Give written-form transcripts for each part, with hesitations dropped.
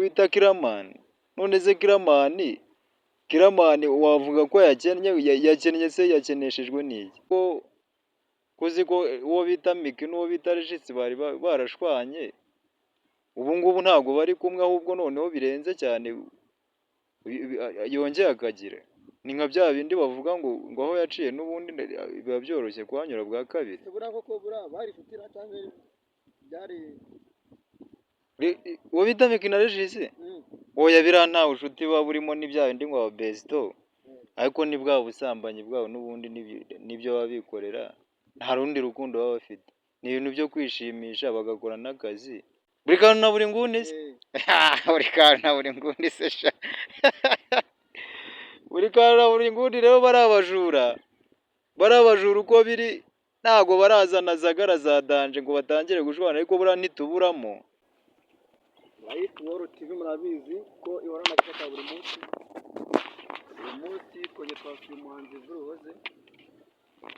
bita Killaman. None se Killaman wavuga ko yakennye? Yakennye se yakeneshejwe n'iki? Ko uzi ko uwo bita Micky n'uwo bita Regis bari barashwanye, ubu ngubu ntabwo bari kumwe, ahubwo noneho birenze cyane, yongeye akagira ni nka bya bindi bavuga ngo aho yaciye n'ubundi biba byoroshye kuhanyura bwa kabiri. Buriya koko buriya bari inshuti cyangwa byari? Uwo bita Micky na Regis? Oya, biriya nta bucuti buba burimo, ni bya bindi ngo aba besto, ariko ni bwa busambanyi bwabo n'ubundi, nibyo baba bikorera, nta rundi rukundo baba bafite, ni ibintu byo kwishimisha bagakora n'akazi. Buri kantu na buri nguni se? Buri kantu na buri nguni se sha? Buri kantu na buri nguni rero, bari abajura, bari abajura uko biri, ntabwo barazana zagara za danger ngo batangire gushwana, ariko buriya ntituburamo. Life World TV murabizi ko ihorana na buri munsi. Uyu munsi twongeye twasuye umuhanzi Vuruhoze,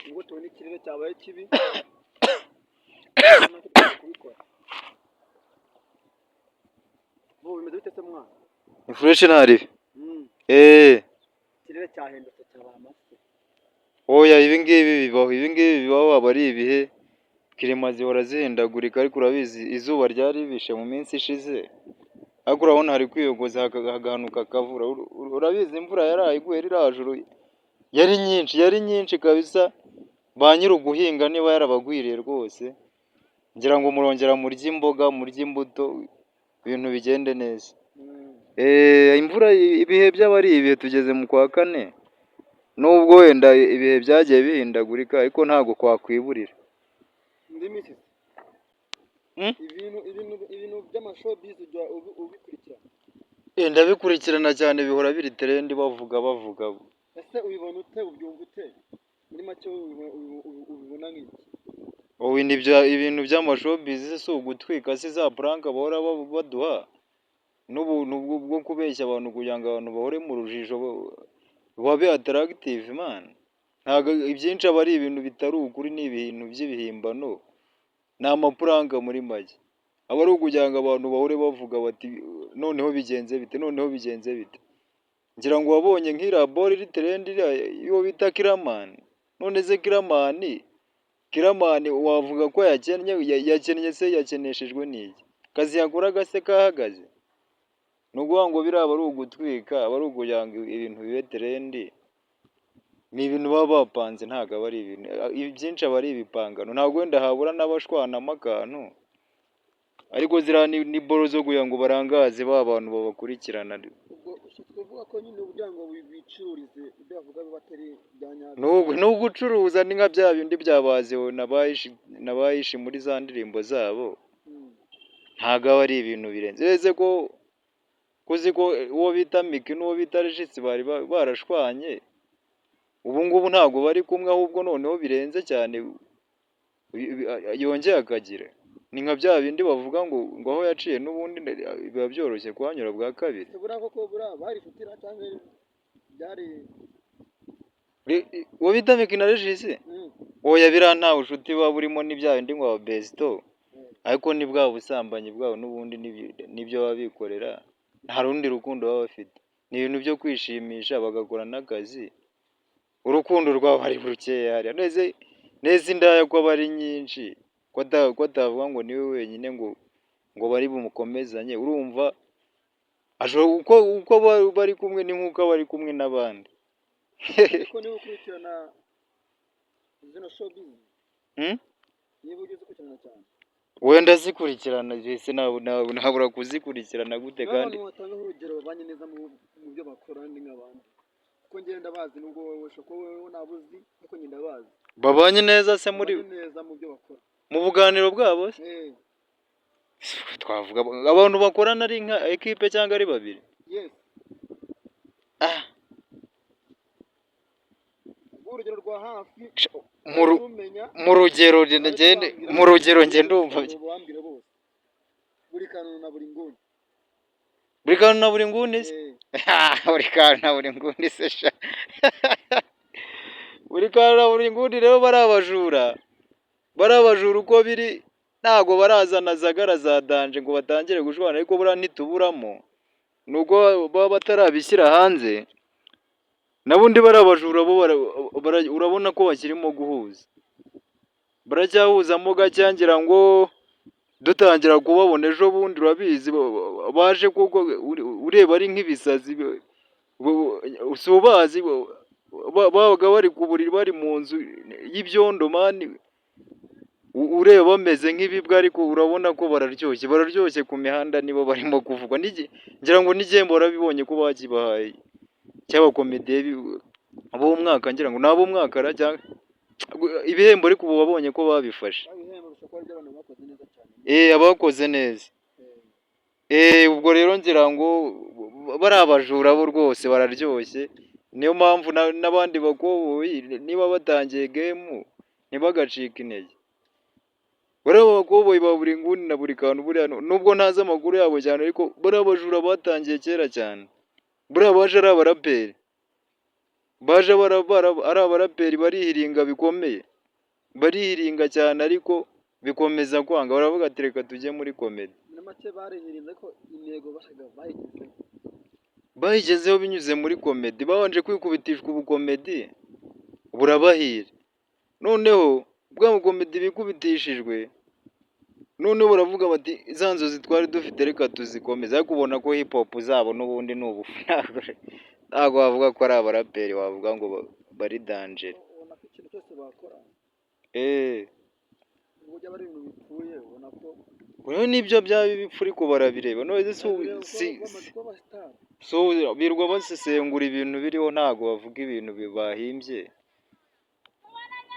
ubwo tubona ikirere cyabaye kibi natwe tugomba kubikora. Ubu bimeze bite se mwana? Ni fresh, ntaribi. Eee. Ikirere cyahindutse, cyabaye amase. Oya, ibi ngibi bibaho, ibi ngibi bibaho, aba ari ibihe, climat zihora zihindagurika, ariko urabizi izuba ryari ribishe mu minsi ishize, ariko urabona hari kwiyogoza hagahanuka akavura. Urabizi imvura yaraye iguye ririya joro yari nyinshi, yari nyinshi kabisa, ba nyiri uguhinga niba yarabagwiriye rwose, ngira ngo murongera murye imboga, murye imbuto, ibintu bigende neza. Imvura, ibihe byaba ari ibihe, tugeze mu kwa kane, nubwo wenda ibihe byagiye bihindagurika, ariko ntabwo kwakwiburira. Indi minsi se? Ibintu by'amashowbiz ujya ubikurikirana? Ndabikurikirana cyane, bihora biri trend, bavuga bavuga. Ese ubibona ute, ubyumva ute? Muri make ubibona nk'iki? Ubu ibintu by'amashowbiz si ugutwika se? Za prank bahora baduha n'ubuntu bwo kubeshya abantu kugira ngo abantu bahore mu rujijo, babe attractive man. Ntabwo ibyinshi aba ari ibintu bitari ukuri, ni ibintu by'ibihimbano, ni amaprank muri make. Aba ari ukugira ngo abantu bahore bavuga bati: "Noneho bigenze bite? Noneho bigenze bite?" Ngira ngo wabonye nk'iriya ball iri trend, iriya y'uwo bita Killaman. None se Killaman wavuga ko yakennye? Yakennye se yakeneshejwe n'iki? Akazi yakoraga se kahagaze? Ni ukuvuga ngo biriya aba ari ugutwika, aba ari ukugira ngo ibintu bibe trend, ni ibintu baba bapanze, ntabwo aba ari ibintu, ibyinshi aba ari ibipangano, ntabwo wenda habura n'abashwanamo akantu, ariko ziriya ni boro zo kugira ngo barangaze ba bantu babakurikirana. Ubwo ushatse kuvuga ko nyine kugira ngo bicururize, ibyo bavuga biba atari ibya nyabyo? Ni ugucuruza, ni nka bya bindi bya ba Zeo na ba Ishi muri za ndirimbo zabo, ntabwo aba ari ibintu birenze. Uretse ko uzi ko uwo bita Micky n'uwo bita Regis bari barashwanye, ubu ngubu ntabwo bari kumwe, ahubwo noneho birenze cyane, yongeye akagira ni nka bya bindi bavuga ngo aho yaciye n'ubundi biba byoroshye kuhanyura bwa kabiri. Ese buriya koko buriya bari inshuti cyangwa byari? Uwo bita Micky na Regis? Oya, biriya nta bucuti buba burimo, ni bya bindi ngo aba besto, ariko ni bwa busambanyi bwabo n'ubundi, nibyo baba bikorera, nta rundi rukundo baba bafite, ni ibintu byo kwishimisha bagakora n'akazi, urukundo rwabo ari rukeya hariya. Nese indaya ko aba ari nyinshi, ko atavuga ngo niwe wenyine ngo bari bumukomezanye, urumva uko bari kumwe ni nk'uko aba ari kumwe n'abandi. Ariko niba ukurikirana zino showbiz, niba ujya uzikurikirana cyane? Wenda ndazikurikirana, ese nabura kuzikurikirana gute kandi? N'abantu watangaho urugero babanye neza mu byo bakora ni nk'abandi, kuko ngenda ndabazi, nubwo wowe ushobora kuba wowe ntabwo uzi, ariko njye ndabazi. Babanye neza se muri Babanye neza mu byo bakora. Mu buganiro bwabo se? Eh. Twavuga abantu bakorana ari nka ekipe cyangwa ari babiri? Yes. Ah. Ubwo urugero rwa hafi rumenya. Mu rugero ngende, mu rugero nge ndumva Bambwira bose, buri kantu na buri nguni. Buri kantu na buri nguni se? Eh. Buri kantu na buri nguni se sha? Buri kantu na buri nguni rero, bari abajura, bari abajura uko biri, ntabwo barazana zagara za danger ngo batangire gushwana, ariko buriya ntituburamo. Ni uko baba batarabishyira hanze. N'abundi bariya bajura bo urabona ko bakirimo guhuza, baracyahuzamo gake. Ngira ngo dutangira kubabona ejo bundi, urabizi, baje kuko ureba ari nk'ibisazi, si ubazi, babaga bari ku buriri, bari mu nzu y'ibyondo man, ureba bameze nk'ibibwa, ariko urabona ko bararyoshye, bararyoshye ku mihanda, nibo barimo kuvugwa. Ngira ngo n'igihembo warabibonye ko bakibahaye cy'abakomediye b'umwaka, ngira ngo ni ab'umwaka ra cyangwa ibihembo, ariko ubu wabonye ko babifashe. Ibihembo bishobora kuba ari iby'abantu bakoze neza cyane. Abakoze neza. Ubwo rero ngira ngo bariya abajura bo rwose bararyoshye, niyo mpamvu n'abandi bakoboyi niba batangiye game ntibagacike intege. Bariya bakoboyi ba buri nguni na buri kantu, buriya nubwo ntazi amakuru yabo cyane, ariko bariya bajura batangiye kera cyane. Buriya baje ari abaraperi. Baje ari abaraperi, barihiringa bikomeye. Barihiringa cyane ariko bikomeza kwanga, baravuga ati: "Reka tujye muri comedy." Muri make barihirinze ko intego bashakaga bayigezeho. Bayigezeho binyuze muri comedy, babanje kwikubitishwa ubukomedi burabahira. Noneho bwa bukomedi bikubitishijwe, noneho baravuga bati: "Za nzozi twari dufite reka tuzikomeze." Ariko ubona ko hip hop zabo n'ubundi ni ubufu, ntabwo wavuga ko ari abaraperi, wavuga ngo bari danger. Ubona ko ikintu cyose bakora, ubwo byaba ari ibintu bipfuye, ubona ko Rero nibyo byaba ibipfu ariko barabireba, none se barabireba kuko si bamaze kuba abasitari. So birirwa basesengura ibintu biriho, ntabwo bavuga ibintu bahimbye.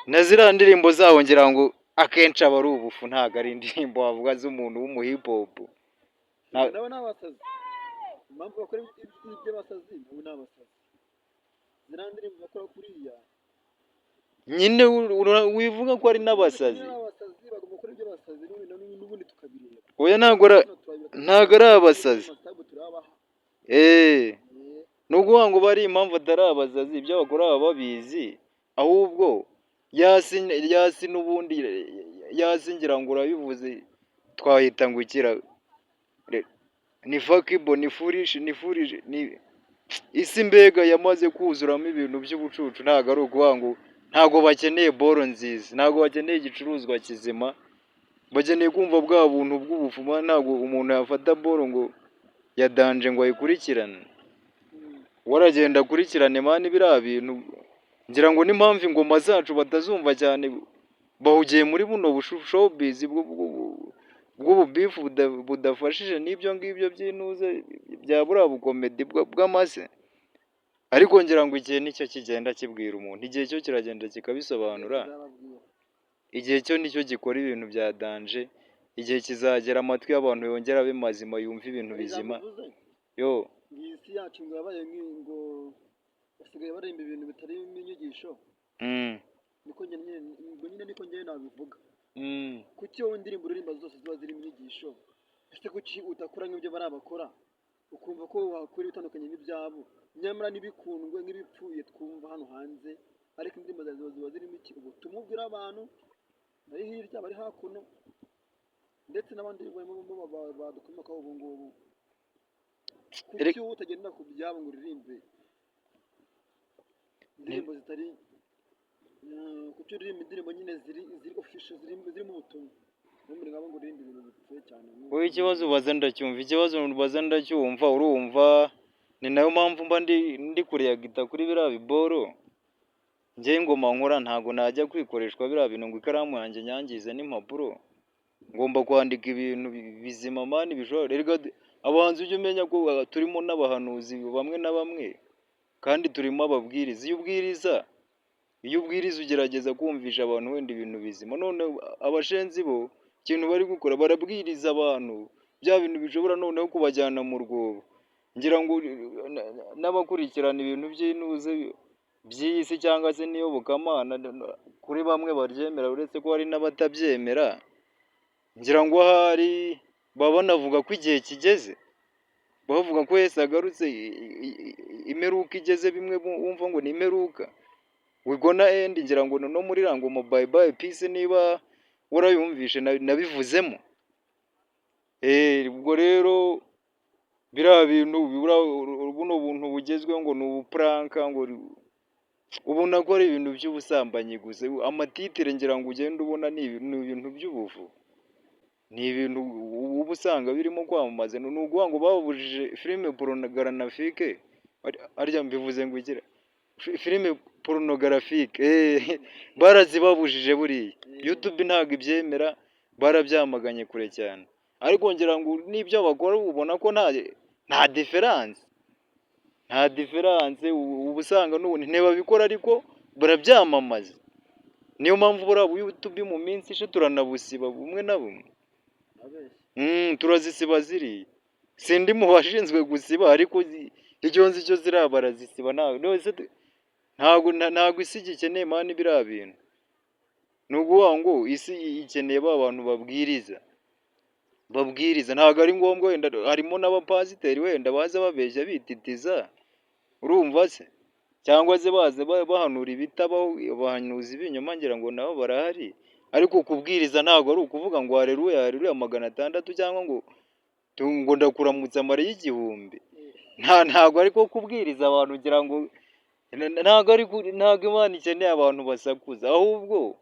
Na ziriya ndirimbo zabo ngira ngo akenshi aba ari ubufu, ntabwo ari indirimbo wavuga z'umuntu w'umu hip hop. Nabo ni abasazi. Impamvu bakora iby'abasazi, nabo ni abasazi, ziriya ndirimbo bakora kuriya. Nyine wivuga ko ari n'abasazi. Nyine ari abasazi, bagomba gukora iby'abasazi n'ubundi tukabireba. Oya, ntabwo ari Hano turabireba. Ntabwo ari abasazi. Amasabu turabaha. Ni ukuvuga ngo bari impamvu atari abasazi, ibyo bakora baba babizi, ahubwo yasi yasi n'ubundi yasi, ngira ngo urabivuze, twahita ngo ikira ni fakibo, ni foolish, ni foolish, ni isi mbega yamaze kuzuramo ibintu by'ubucucu. Ntabwo ari ukuvuga ngo ntabwo bakeneye boro nziza, ntabwo bakeneye igicuruzwa kizima, bakeneye kumva bwa buntu bw'ubufuma. Ntabwo umuntu yafata boro ngo ya danger ngo ayikurikirane, waragenda akurikirane man biriya bintu. Ngira ngo n'impamvu ingoma zacu batazumva cyane, bahugiye muri buno showbiz bw'ububifu budafashije n'ibyo ngibyo by'intuze bya buriya bukomedi bw'amase. Ariko ngira ngo igihe nicyo kigenda kibwira umuntu, igihe cyo kiragenda kikabisobanura. Kizababwira. Igihe cyo nicyo gikora ibintu bya danger. Igihe kizagera amatwi y'abantu yongera abe mazima, yumve ibintu Hari ijambo bizima. uvuze Yo. ngo iyi si yacu ngo yabaye ngo basigaye baririmba ibintu bitarimo inyigisho. Niko njye nyine, ubwo nyine niko njyewe nabivuga. Kuki wowe indirimbo uririmba zose ziba zirimo inyigisho? Ese kuki udakora nk'ibyo bariya bakora, ukumva ko wakora ibitandukanye n'ibyabo, nyamara ntibikundwe nk'ibipfuye twumva hano hanze, ariko indirimbo zawe ziba zirimo iki? Ubutumwa ubwira abantu bari hirya, bari hakuno, ndetse n'abandi badukomokaho ubu ngubu. Kuki wowe utagendera ku byabo ngo uririmbe indirimbo zitari kuki uririmba indirimbo nyine ziri official, zirimo ubutumwa, ntumure nk'abo ngo uririmbe ibintu bipfuye cyane? Wowe ikibazo ubaza ndacyumva, ikibazo ubaza ndacyumva. Urumva ni nayo mpamvu mba ndi kureyagita kuri biriya biboro. Njyewe ingoma nkora, ntabwo najya kwikoreshwa biriya bintu ngo ikaramu yanjye nyangize n'impapuro. Ngomba kwandika ibintu bizima man, bishobora. Erega abahanzi, ujye umenya ko turimo n'abahanuzi bamwe na bamwe, kandi turimo ababwiriza. Iyo ubwiriza ugerageza kumvisha abantu wenda ibintu bizima. None abashenzi bo ikintu bari gukora, barabwiriza abantu bya bintu bishobora noneho kubajyana mu rwobo. Ngira ngo n'abakurikirana ibintu by'intuze by'iyi si cyangwa se n'iyobokamana, kuri bamwe baryemera, uretse ko hari n'abatabyemera, ngira ngo ahari baba banavuga ko igihe kigeze, bavuga ko Yesu agarutse, imperuka igeze, bimwe wumva ngo ni imperuka, we gonna end. Ngira ngo no muri iriya ngoma "Bye Bye Peace", niba warayumvishe, nabivuzemo. Ubwo rero Biriya bintu buno buntu bugezweho ngo ni ubuprank, ngo ubona ko ari ibintu by'ubusambanyi gusa. Amatitre ngira ngo ugende ubona ni ibintu by'ubuvu, ni ibintu uba usanga birimo kwamamaza. Ni ukuvuga ngo bababujije filime pornographique, harya mbivuze ngo iki? Filime pornographique barazibabujije buriya, YouTube ntabwo ibyemera, barabyamaganye kure cyane. Ariko ngira ngo n'ibyo bakora ubona ko nta différence, nta différence, uba usanga n'ubundi ntibabikora ariko barabyamamaza. Niyo mpamvu buriya YouTube mu minsi ishize turanabusiba bumwe na bumwe, turazisiba ziriya. Sindi mu bashinzwe gusiba, ariko icyo nzi cyo ziriya barazisiba. Ntabwo isi igikeneye, man, biriya bintu. Ni ukuvuga ngo isi ikeneye ba bantu babwiriza, babwiriza. Ntabwo ari ngombwa wenda harimo n'abapasiteri wenda baza babeshya bititiza, urumva se? Cyangwa se baza bahanura ibitabaho, abahanuzi b'ibinyoma ngira ngo nabo barahari. Ariko kubwiriza ntabwo ari ukuvuga ngo hareruya hareruya 600 cyangwa ngo ndakuramutsa Mariya igihumbi. Ntabwo ariko kubwiriza abantu, ngira ngo ntabwo Imana ikeneye abantu basakuza, ahubwo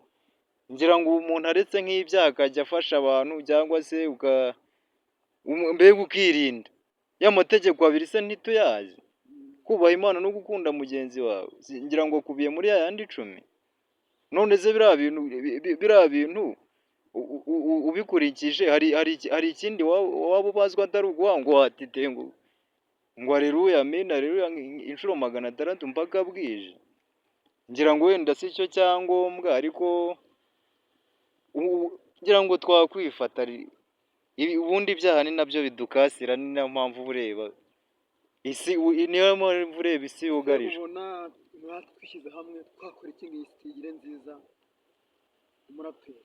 ngira ngo umuntu aretse nk'ibyaha akajya afasha abantu, cyangwa se mbega ukirinda. Ya mategeko abiri se ntituyazi? Kubaha Imana no gukunda mugenzi wawe, ngira ngo akubiye muri ya yandi 10. None se biriya bintu ubikurikije hari ikindi waba ubazwa atari ukuvuga ngo watite ngo hareruya amina hareruya inshuro 600 mpaka bwije? Ngira ngo wenda si cyo cyangombwa, ariko ngira ngo twakwifata. Ubundi ibyaha ni nabyo bidukasira, ni nayo mpamvu uba ureba isi, niyo mpamvu ureba isi yugarijwe. Ubona natwe twishyize hamwe twakora iki ngo iyi si tuyigire nziza, umuraperi?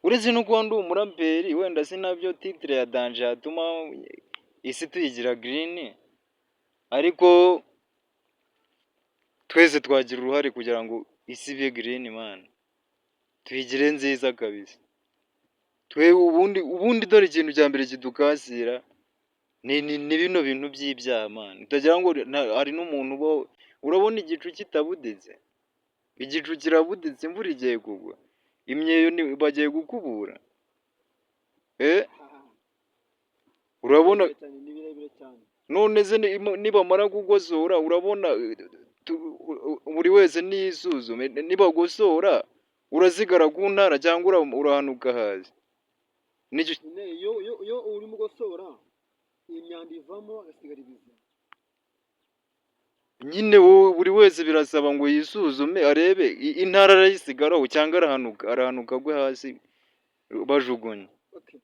Uretse no kuba ndi umuraperi, wenda si nabyo titre ya danger yatuma isi tuyigira green, ariko twese twagira uruhare kugira ngo isi ibe green, man, tuyigire nziza kabisa. Twe ubundi dore ikintu cya mbere kidukasira ni bino bintu by'ibyaha, man. Utagira ngo hari n'umuntu uba urabona igicu kitabuditse, igicu kirabuditse, imvura igiye kugwa, imyeyo bagiye gukubura. Urabona Cyane, ni birebire cyane. None se nibamara kugosora, urabona buri wese niyisuzume, nibagosora urasigara ku ntara cyangwa urahanuka hasi? Nicyo. Nyine iyo urimo ugosora, iyi myanda ivamo hagasigara ibizima. Nyine wowe, buri wese birasaba ngo yisuzume arebe intara arayisigaraho cyangwa arahanuka agwe hasi bajugunye. Okay.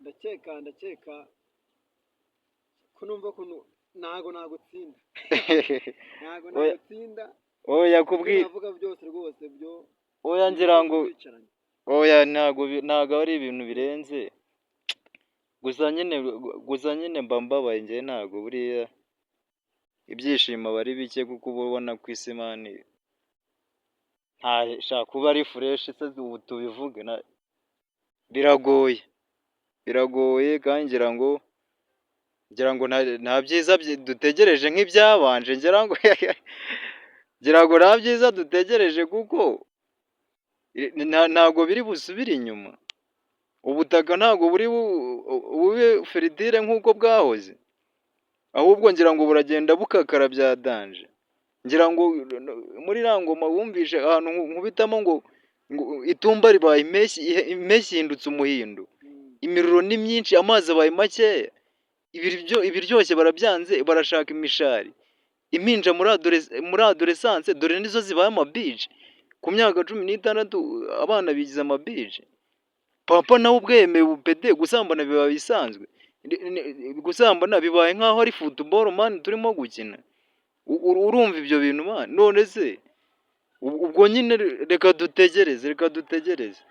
Ndakeka ko numva ukuntu ntago nagutsinda, ntago Oya. nagutsinda. Oya. Ibyo Kubwi navuga byose rwose byo Oya, ngira ngo twicaranye. Oya, ntago ari ibintu birenze. Gusa nyine mba mbabaye njyewe, ntago buriya ibyishimo aba ari bike, kuko uba ubona ko isi, man, nta sha kuba ari fresh se ubu tubivuge, biragoye, biragoye. Kandi ngira ngo nta byiza dutegereje nk'ibyabanje. Ngira ngo nta byiza dutegereje, kuko ntago biri busubire inyuma. Ubutaka ntabwo buri bube fertile nk'uko bwahoze, ahubwo ngira ngo buragenda bukakara bya danger. Ngira ngo muri iriya ngoma wumvishe ahantu nkubitamo ngo itumba ribaye impeshyi, impeshyi ihindutse umuhindo, imiriro ni myinshi, amazi abaye makeya, ibiryoshye barabyanze, barashaka imishari. Impinja muri adolescence dore nizo zibaye amabitch, ku myaka 16 abana bigize amabitch. Papa nawe ubwe yemeye ubupede, gusambana biba bisanzwe, gusambana bibaye nk'aho ari football, man, turimo gukina. Urumva ibyo bintu, man? None se ubwo nyine reka dutegereze, reka dutegereze.